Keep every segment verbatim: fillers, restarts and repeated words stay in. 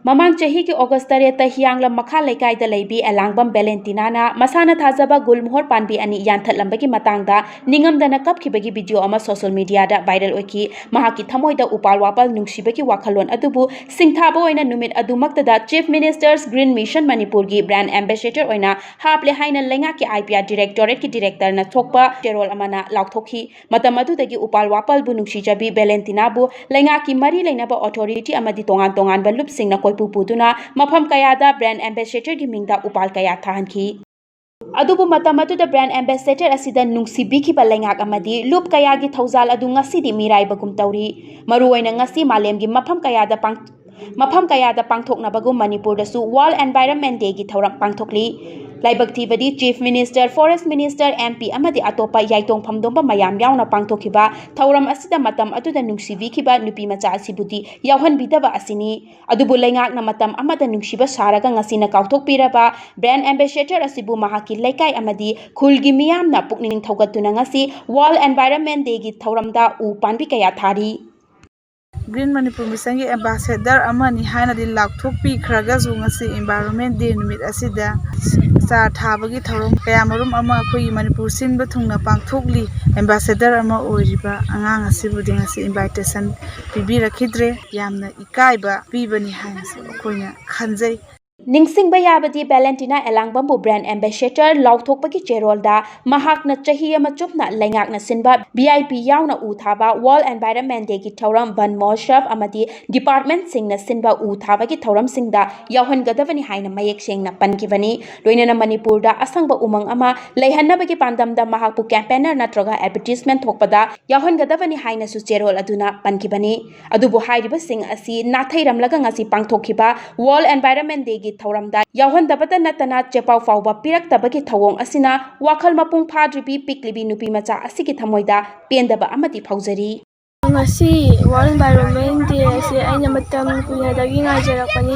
ꯃꯃꯥꯡ ꯆꯍꯤꯒꯤ ꯑꯣꯒꯁ ꯇꯔꯦꯠꯇ ꯍꯤꯌꯥꯡꯂꯝ ꯃꯈꯥ ꯂꯩꯀꯥꯏꯗ ꯂꯩꯕꯤ ꯑꯦꯂꯥꯡꯕꯝ ꯚꯦꯂꯦꯟꯇꯤꯅꯥꯅ ꯃꯁꯥꯅ ꯊꯥꯖꯕ ꯒꯨꯜꯃꯣꯍꯣꯔ ꯄꯥꯟꯕꯤ ꯑꯅꯤ ꯌꯥꯟꯊꯠꯂꯝꯕꯒꯤ ꯃꯇꯥꯡꯗ ꯅꯤꯡꯉꯝꯗꯅ ꯀꯞꯈꯤꯕꯒꯤ ꯚꯤꯗꯤꯑꯣ ꯑꯃ ꯁꯣꯁꯤꯌꯦꯜ ꯃꯤꯗꯤꯌꯥꯗ ꯚꯥꯏꯔꯦꯜ ꯑꯣꯏꯈꯤ꯫ ꯃꯍꯥꯛꯀꯤ ꯊꯃꯣꯏꯗ ꯎꯄꯥꯜ ꯋꯥꯄꯥꯜ ꯅꯨꯡꯁꯤꯕꯒꯤ ꯋꯥꯈꯜꯂꯣꯟ ꯑꯗꯨꯕꯨ ꯁꯤꯡꯊꯥꯕ ꯑꯣꯏꯅ ꯅꯨꯃꯤꯠ ꯑꯗꯨꯃꯛꯇꯗ Chief Minister's Green Mission ꯃꯅꯤꯄꯨꯔꯒꯤ ꯕ꯭ꯔꯥꯟꯗ ꯑꯦꯝꯕꯦꯁꯦꯗꯔ ꯑꯣꯏꯅ ꯍꯥꯞꯂꯦ ꯍꯥꯏꯅ ꯂꯩꯉꯥꯛꯀꯤ I P R ꯗꯤꯔꯦꯛꯇꯣꯔꯦꯠꯀꯤ ꯗꯤꯔꯦꯛꯇꯔꯅ ꯊꯣꯛꯄ ꯆꯦꯔꯣꯜ ꯑꯃꯅ ꯂꯥꯎꯊꯣꯛꯈꯤ꯫ ꯃꯇꯝ ꯑꯗꯨꯗꯒꯤ ꯎꯄꯥꯜ ꯋꯥꯄꯥꯜꯕꯨ ꯅꯨꯡꯁꯤꯖꯕꯤ ꯚꯦꯂꯦꯟꯇꯤꯅꯥꯕꯨ ꯂꯩꯉꯥꯛꯀꯤ ꯃꯔꯤ ꯂꯩꯅꯕ ꯑꯣꯊꯣꯔꯤꯇꯤ ꯑꯃꯗꯤ ꯇꯣꯉꯥꯟ ꯇꯣꯉꯥꯟꯕ ꯂꯨꯞꯁꯤꯡꯅ ꯀꯣꯏꯄꯨ ꯄꯨꯗꯨꯅ ꯃꯐꯝ ꯀꯌꯥꯗ ꯕ꯭ꯔꯥꯟꯗ ꯑꯦꯝꯕꯦꯁꯦꯗꯔꯒꯤ ꯃꯤꯡꯗ ꯎꯄꯥꯜ ꯀꯌꯥ ꯊꯥꯍꯟꯈꯤ꯫ ꯑꯗꯨꯕꯨ ꯃꯇꯝ ꯑꯗꯨꯗ ꯕ꯭ꯔꯥꯟꯗ ꯑꯦꯝꯕꯦꯁꯦꯗꯔ ꯑꯁꯤꯗ ꯅꯨꯡꯁꯤꯕꯤꯈꯤꯕ ꯂꯩꯉꯥꯛ ꯑꯃꯗꯤ ꯂꯨꯞ ꯀꯌꯥꯒꯤ ꯊꯧꯖꯥꯜ ꯑꯗꯨ ꯉꯁꯤꯗꯤ ꯃꯤꯔꯥꯏꯕꯒꯨꯝ ꯇꯧꯔꯤ꯫ ꯃꯔꯨꯑꯣꯏꯅ ꯉꯁꯤ ꯃꯥꯂꯦꯝꯒꯤ ꯃꯐꯝ ꯀꯌꯥꯗ ꯄꯥꯡ-, ꯃꯐꯝ ꯀꯌꯥꯗ ꯄꯥꯡꯊꯣꯛꯅꯕꯒꯨꯝ ꯃꯅꯤꯄꯨꯔꯗꯁꯨ World Environment Dayꯒꯤ ꯊꯧꯔꯝ ꯄꯥꯡꯊꯣꯛꯂꯤ꯫ ꯂꯥꯏꯕꯛ ꯊꯤꯕꯗꯤ Chief Minister, Forest Minister, M P ꯑꯃꯗꯤ ꯑꯇꯣꯞꯄ ꯌꯥꯏꯇꯣꯡ ꯐꯝꯗꯣꯝꯕ ꯃꯌꯥꯝ ꯌꯥꯎꯅ ꯄꯥꯡꯊꯣꯛꯈꯤꯕ ꯊꯧꯔꯝ ꯑꯁꯤꯗ ꯃꯇꯝ ꯑꯗꯨꯗ ꯅꯨꯡꯁꯤꯕꯤꯈꯤꯕ ꯅꯨꯄꯤ ꯃꯆꯥ ꯑꯁꯤꯕꯨꯗꯤ ꯌꯥꯎꯍꯟꯕꯤꯗꯕ ꯑꯁꯤꯅꯤ꯫ ꯑꯗꯨꯕꯨ ꯂꯩꯉꯥꯛꯅ ꯃꯇꯝ ꯑꯃꯗ ꯅꯨꯡꯁꯤꯕ ꯁꯥꯔꯒ ꯉꯁꯤꯅ ꯀꯥꯎꯊꯣꯛꯄꯤꯔꯕ ꯕ꯭ꯔꯥꯟꯗ ꯑꯦꯝꯕꯦꯁꯦꯗꯔ ꯑꯁꯤꯕꯨ ꯃꯍꯥꯛꯀꯤ ꯂꯩꯀꯥꯏ ꯑꯃꯗꯤ ꯈꯨꯜꯒꯤ ꯃꯤꯌꯥꯝꯅ ꯄꯨꯛꯅꯤꯡ ꯊꯧꯒꯠꯇꯨꯅ ꯉꯁꯤ World Environment Dayꯒꯤ ꯊꯧꯔꯝꯗ ꯎ ꯄꯥꯝꯕꯤ ꯀꯌꯥ ꯊꯥꯔꯤ꯫ Green Manipur Missionꯒꯤ ꯑꯦꯝꯕꯦꯁꯦꯗꯔ ꯑꯃꯅꯤ ꯍꯥꯏꯅꯗꯤ ꯂꯥꯎꯊꯣꯛꯄꯤꯈ꯭ꯔꯒꯁꯨ, ꯉꯁꯤ Environment Day ꯅꯨꯃꯤꯠ ꯑꯁꯤꯗ ꯆꯥꯔ ꯊꯥꯕꯒꯤ ꯊꯧꯔꯝ ꯀꯌꯥꯃꯔꯨꯝ ꯑꯃ ꯑꯩꯈꯣꯏꯒꯤ ꯃꯅꯤꯄꯨꯔ ꯁꯤꯟꯕ ꯊꯨꯡꯅ ꯄꯥꯡꯊꯣꯛꯂꯤ꯫ ꯑꯦꯝꯕꯦꯁꯦꯗꯔ ꯑꯃ ꯑꯣꯏꯔꯤꯕ ꯑꯉꯥꯡ ꯑꯁꯤꯕꯨꯗꯤ ꯉꯁꯤ ꯏꯟꯚꯥꯏꯇꯦꯁꯟ ꯄꯤꯕꯤꯔꯛꯈꯤꯗ꯭ꯔꯦ꯫ ꯌꯥꯝꯅ ꯏꯀꯥꯏꯕ ꯄꯤꯕꯅꯤ ꯍꯥꯏꯅꯁꯨ ꯑꯩꯈꯣꯏꯅ ꯈꯟꯖꯩ꯫ ꯅꯤꯡꯁꯤꯡꯕ ꯌꯥꯕꯗꯤ, ꯚꯦꯂꯦꯟꯇꯤꯅꯥ ꯑꯦꯂꯥꯡꯕꯝꯕꯨ ꯕ꯭ꯔꯥꯟꯗ ꯑꯦꯝꯕꯦꯁꯦꯗꯔ ꯂꯥꯎꯊꯣꯛꯄꯒꯤ ꯆꯦꯔꯣꯜꯗ ꯃꯍꯥꯛꯅ ꯆꯍꯤ ꯑꯃ ꯆꯨꯞꯅ ꯂꯩꯉꯥꯛꯅ ꯁꯤꯟꯕ V I P ꯌꯥꯎꯅ ꯎ ꯊꯥꯕ, World Environment Dayꯒꯤ ꯊꯧꯔꯝ, ꯚꯟ ꯃꯍꯣꯠꯁꯕ ꯑꯃꯗꯤ ꯗꯤꯄꯥꯔꯠꯃꯦꯟꯠꯁꯤꯡꯅ ꯁꯤꯟꯕ ꯎ ꯊꯥꯕꯒꯤ ꯊꯧꯔꯝꯁꯤꯡꯗ ꯌꯥꯎꯍꯟꯒꯗꯕꯅꯤ ꯍꯥꯏꯅ ꯃꯌꯦꯛ ꯁꯦꯡꯅ ꯄꯟꯈꯤꯕꯅꯤ꯫ ꯂꯣꯏꯅꯅ ꯃꯅꯤꯄꯨꯔꯗ ꯑꯁꯪꯕ ꯎꯃꯪ ꯑꯃ ꯂꯩꯍꯟꯅꯕꯒꯤ ꯄꯥꯟꯗꯝꯗ ꯃꯍꯥꯛꯄꯨ ꯀꯦꯝꯄꯦꯅꯔ ꯅꯠꯇ꯭ꯔꯒ ꯑꯦꯗꯚꯔꯇꯤꯁꯃꯦꯟꯠ ꯊꯣꯛꯄꯗ ꯌꯥꯎꯍꯟꯒꯗꯕꯅꯤ ꯍꯥꯏꯅꯁꯨ ꯆꯦꯔꯣꯜ ꯑꯗꯨꯅ ꯄꯟꯈꯤꯕꯅꯤ꯫ ꯑꯗꯨꯕꯨ ꯍꯥꯏꯔꯤꯕꯁꯤꯡ ꯑꯁꯤ ꯅꯥꯊꯩꯔꯝꯂꯒ ꯉꯁꯤ ꯄꯥꯡꯊꯣꯛꯈꯤꯕ World Environment Dayꯒꯤ ꯊꯧꯔꯝꯗ ꯌꯥꯎꯍꯟꯗꯕꯇ ꯅꯠꯇꯅ ꯆꯦꯄꯥꯎ ꯐꯥꯎꯕ ꯄꯤꯔꯛꯇꯕꯒꯤ ꯊꯧꯑꯣꯡ ꯑꯁꯤꯅ ꯋꯥꯈꯜ ꯃꯄꯨꯡ ꯐꯥꯗ꯭ꯔꯤꯕꯤ ꯄꯤꯛꯂꯤꯕꯤ ꯅꯨꯄꯤ ꯃꯆꯥ ꯑꯁꯤꯒꯤ ꯊꯃꯣꯏꯗ ꯄꯦꯟꯗꯕ ꯑꯃꯗꯤ ꯐꯥꯎꯖꯔꯤ꯫ ꯉꯁꯤ World Environment Day ꯑꯁꯤ ꯑꯩꯅ ꯃꯇꯝ ꯀꯨꯏꯅꯗꯒꯤ ꯉꯥꯏꯖꯔꯛꯄꯅꯤ꯫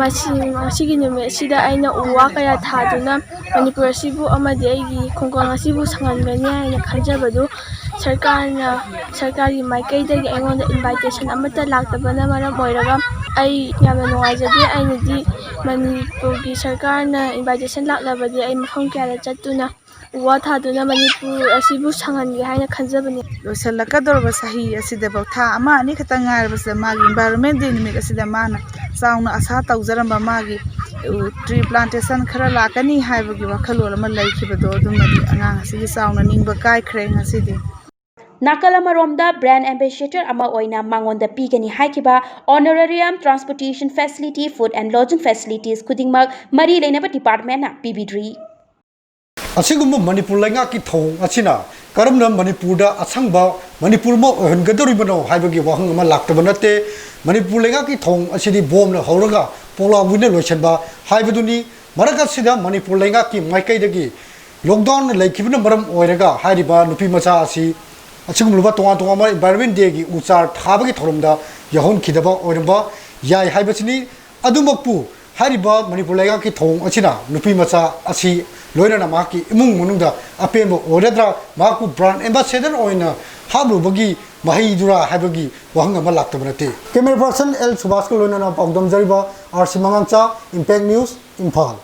ꯃꯁꯤ, ꯉꯁꯤꯒꯤ ꯅꯨꯃꯤꯠ ꯑꯁꯤꯗ ꯑꯩꯅ ꯎ ꯋꯥ ꯀꯌꯥ ꯊꯥꯗꯨꯅ ꯃꯅꯤꯄꯨꯔ ꯑꯁꯤꯕꯨ ꯑꯃꯗꯤ ꯑꯩꯒꯤ ꯈꯨꯡꯒꯪ ꯑꯁꯤꯕꯨ ꯁꯪꯍꯟꯒꯅꯤ ꯍꯥꯏꯅ ꯈꯟꯖꯕꯗꯨ ꯁꯔꯀꯥꯔꯅ, ꯁꯔꯀꯥꯔꯒꯤ ꯃꯥꯏꯀꯩꯗꯒꯤ ꯑꯩꯉꯣꯟꯗ ꯏꯟꯚꯥꯏꯇꯦꯁꯟ ꯑꯃꯠꯇ ꯂꯥꯛꯇꯕꯅ ꯃꯔꯝ ꯑꯣꯏꯔꯒ ꯑꯩ ꯌꯥꯝꯅ ꯅꯨꯡꯉꯥꯏꯖꯗꯦ꯫ ꯑꯩꯅꯗꯤ ꯃꯅꯤꯄꯨꯔꯒꯤ ꯁꯔꯀꯥꯔꯅ ꯏꯟꯚꯥꯏꯇꯦꯁꯟ ꯂꯥꯛꯂꯕꯗꯤ ꯑꯩ ꯃꯐꯝ ꯀꯌꯥꯗ ꯆꯠꯇꯨꯅ ꯎ ꯋꯥ ꯊꯥꯗꯨꯅ ꯃꯅꯤꯄꯨꯔ ꯑꯁꯤꯕꯨ ꯁꯪꯍꯟꯒꯦ ꯍꯥꯏꯅ ꯈꯟꯖꯕꯅꯤ꯫ ꯂꯣꯏꯁꯤꯜꯂꯛꯀꯗꯧꯔꯕ ꯆꯍꯤ ꯑꯁꯤꯗꯐꯥꯎ ꯊꯥ ꯑꯃ ꯑꯅꯤ ꯈꯛꯇꯪ ꯉꯥꯏꯔꯕꯁꯤꯗ ꯃꯥꯒꯤ ꯏꯟꯚꯥꯏꯔꯣꯟꯃꯦꯟ ꯗꯦ ꯅꯨꯃꯤꯠ ꯑꯁꯤꯗ ꯃꯥꯅ ꯆꯥꯎꯅ ꯑꯁꯥ ꯇꯧꯖꯔꯝꯕ ꯃꯥꯒꯤ ꯎ ꯇ꯭ꯔꯤ ꯄ꯭ꯂꯥꯟꯇꯦꯁꯟ ꯈꯔ ꯂꯥꯛꯀꯅꯤ ꯍꯥꯏꯕꯒꯤ ꯋꯥꯈꯜꯂꯣꯟ ꯑꯃ ꯂꯩꯈꯤꯕꯗꯣ ꯑꯗꯨꯃꯗꯤ ꯑꯉꯥꯡ ꯑꯁꯤꯒꯤ ꯆꯥꯎꯅ ꯅꯤꯡꯕ ꯀꯥꯏꯈ꯭ꯔꯦ ꯉꯁꯤꯗꯤ꯫ ꯅꯥꯀꯜ ꯑꯃꯔꯣꯝꯗ ꯕ꯭ꯔꯥꯟ ꯑꯦꯝꯕꯦꯁꯦꯗꯔ ꯑꯃ ꯑꯣꯏꯅ ꯃꯉꯣꯟꯗ ꯄꯤꯒꯅꯤ ꯍꯥꯏꯈꯤꯕ Honorarium, Transportation Facility, Food and Lodging Facilities ꯈꯨꯗꯤꯡꯃꯛ ꯃꯔꯤ ꯂꯩꯅꯕ ꯗꯤꯄꯥꯔꯠꯃꯦꯟꯅ ꯄꯤꯕꯤꯗ꯭ꯔꯤ꯫ ꯑꯁꯤꯒꯨꯝꯕ ꯃꯅꯤꯄꯨꯔ ꯂꯩꯉꯥꯛꯀꯤ ꯊꯧꯑꯣꯡ ꯑꯁꯤꯅ ꯀꯔꯝꯅ ꯃꯅꯤꯄꯨꯔꯗ ꯑꯁꯪꯕ ꯃꯅꯤꯄꯨꯔ ꯑꯃ ꯑꯣꯏꯍꯟꯒꯗꯧꯔꯤꯕꯅꯣ ꯍꯥꯏꯕꯒꯤ ꯋꯥꯍꯪ ꯑꯃ ꯂꯥꯛꯇꯕ ꯅꯠꯇꯦ꯫ ꯃꯅꯤꯄꯨꯔ ꯂꯩꯉꯥꯛꯀꯤ ꯊꯧꯑꯣꯡ ꯑꯁꯤꯗꯤ ꯕꯣꯝꯅ ꯍꯧꯔꯒ ꯄꯣꯂꯥꯡꯕꯨꯅ ꯂꯣꯏꯁꯤꯟꯕ ꯍꯥꯏꯕꯗꯨꯅꯤ꯫ ꯃꯔꯛ ꯑꯁꯤꯗ ꯃꯅꯤꯄꯨꯔ ꯂꯩꯉꯥꯛꯀꯤ ꯃꯥꯏꯀꯩꯗꯒꯤ ꯂꯣꯛꯗꯥꯎꯟ ꯂꯩꯈꯤꯕꯅ ꯃꯔꯝ ꯑꯣꯏꯔꯒ ꯍꯥꯏꯔꯤꯕ ꯅꯨꯄꯤ ꯃꯆꯥ ꯑꯁꯤ ꯑꯁꯤꯒꯨꯝꯂꯕ ꯇꯣꯉꯥꯟ ꯇꯣꯉꯥꯟꯕ ꯏꯟꯚꯥꯏꯔꯣꯟꯃꯦꯟ ꯗꯦꯒꯤ ꯎ ꯆꯥꯔ ꯊꯥꯕꯒꯤ ꯊꯧꯔꯝꯗ ꯌꯥꯎꯍꯟꯈꯤꯗꯕ ꯑꯣꯏꯔꯝꯕ ꯌꯥꯏ ꯍꯥꯏꯕꯁꯤꯅꯤ꯫ ꯑꯗꯨꯃꯛꯄꯨ ꯍꯥꯏꯔꯤꯕ ꯃꯅꯤꯄꯨꯔ ꯂꯩꯉꯥꯛꯀꯤ ꯊꯧꯑꯣꯡ ꯑꯁꯤꯅ ꯅꯨꯄꯤ ꯃꯆꯥ ꯑꯁꯤ ꯂꯣꯏꯅꯅ ꯃꯍꯥꯛꯀꯤ ꯏꯃꯨꯡ ꯃꯅꯨꯡꯗ ꯑꯄꯦꯟꯕ ꯑꯣꯏꯔꯗ꯭ꯔꯥ, ꯃꯍꯥꯛꯄꯨ ꯕ꯭ꯔꯥꯟ ꯑꯦꯝꯕꯦꯁꯦꯗꯔ ꯑꯣꯏꯅ ꯍꯥꯞꯂꯨꯕꯒꯤ ꯃꯍꯩꯗꯨꯔꯥ ꯍꯥꯏꯕꯒꯤ ꯋꯥꯍꯪ ꯑꯃ ꯂꯥꯛꯇꯕ ꯅꯠꯇꯦ꯫ ꯀꯦꯃꯦꯔꯥ ꯄꯥꯔꯁꯟ ꯑꯦꯜ ꯁꯨꯕꯥꯁꯀ ꯂꯣꯏꯅꯅ ꯄꯥꯎꯗꯝꯖꯔꯤꯕ R C ꯃꯉꯥꯡꯆꯥ, impact news, Imphal.